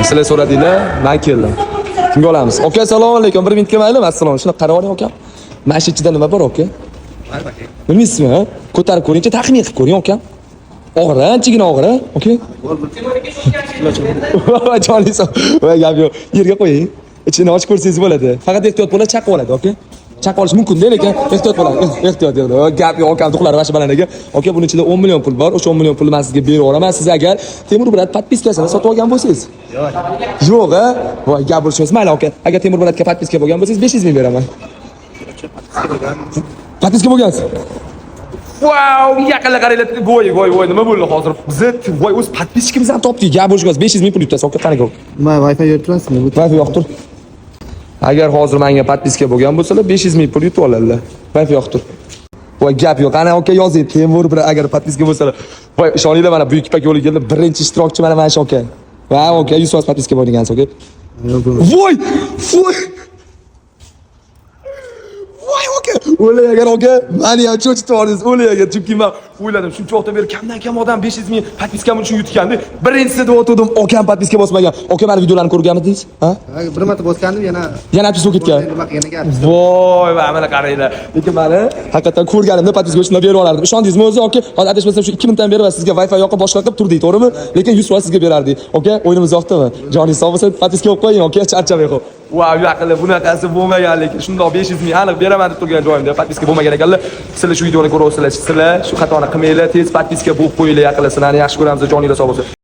Sizlar so'radinglar, men keldim. Kimga olamiz? Aka, assalomu alaykum. Bir minutga maylimi? Assalomu. Shuni qarab oling, akam. Mana shu ichida nima bor, aka? Bilmaysizmi, ha? Ko'tarib ko'ringchi, taxmin qilib ko'ring, akam. Og'ir, anchagina og'ir, ha? Aka? Voy, joningiz sog'. Voy, gap yo'q. Yerga qo'ying. Ichini ochib ko'rsangiz bo'ladi. Faqat ehtiyot bo'ladi, chaqib oladi, aka. Chaqib olish mumkin-da, lekin ehtiyot bo'ladi. Ehtiyot, ehtiyot. Gap yo'q, akam дух lari vashi baland ekan. Aka, buni ichida 10 million pul bor. O'sha 10 million pulni men sizga berib yuboraman. Siz agar Temur брат подписка sini sotib olgan bo'lsangiz. Yo'q, ha? Voy, gap bo'lishimiz. Mayli, aka. Agar Temur брат ga подписка bo'lgan bo'lsangiz, 500 ming beraman. Подписка bo'lgansiz. Vau, yaqinlar qaranglar. Voy, voy, voy, nima bo'ldi hozir? Bizni, voy, o'z подписчик imizni ham topdik. Gap bo'lishimiz 500 ming pul yutasiz. Aka, qanaqa? Nima, Wi-Fi berib turasizmi? Bu Wi-Fi yoqib tur. Agar hozir menga подписка bo'lgan bo'lsalar, 500 ming pul yutib oladilar. Wi-Fi yoqib tur. Voy, gap yo'q. Qani, aka, yozing. Temur bilan agar подписка bo'lsalar. Voy, ishoninglar, mana Buyuk Ipak yo'liga keldi. Birinchi ishtirokchi mana shu aka. Va aka, 100% подписка bo'lgansiz, aka. Voy! Voy! Voy, aka! O'lay agar, aka, mani ham cho'chitib yubordingiz, o'lay agar, chunki men o'yladim, shuncha vaqtdan beri kamdan kam odam 500 ming подписка m uchun yutgandi. Birinchisi deb o'tgandim, akam подписка bosmagan. Aka, mani videolarni ko'rganmidingiz? Ha? Bir marta bosgandim, yana Yana отписка ketgan. Nima qilgan gap. Voy, va mana qaranglar. Lekin mani haqiqatan ko'rganimda подписка shundan berib olardim. Ishondingizmi o'zi, aka? Hozir adashmasam shu 2000 dan berib sizga Wi-Fi yoqib boshqa qilib turdik, to'g'rimi? Lekin 100% sizga berardik. Aka, o'yinimiz yoqdimi? Joningiz sog' bo'lsin, подписка bo'lib qo'ying, aka, charchamay qo'y. Vau, yaqinlar bunaqasi bo'lmagan, lekin shundoq 500 ming aniq beraman deb turgan joyimda подписка bo'lmagan ekanlar. Sizlar shu videoni ko'ryapsizlar, sizlar shu xatoni qilmanglar, tez подписка bo'lib qo'yinglar, yaqinlar. Sizlarni yaxshi ko'ramiz, joninglar sog' bo'lsin.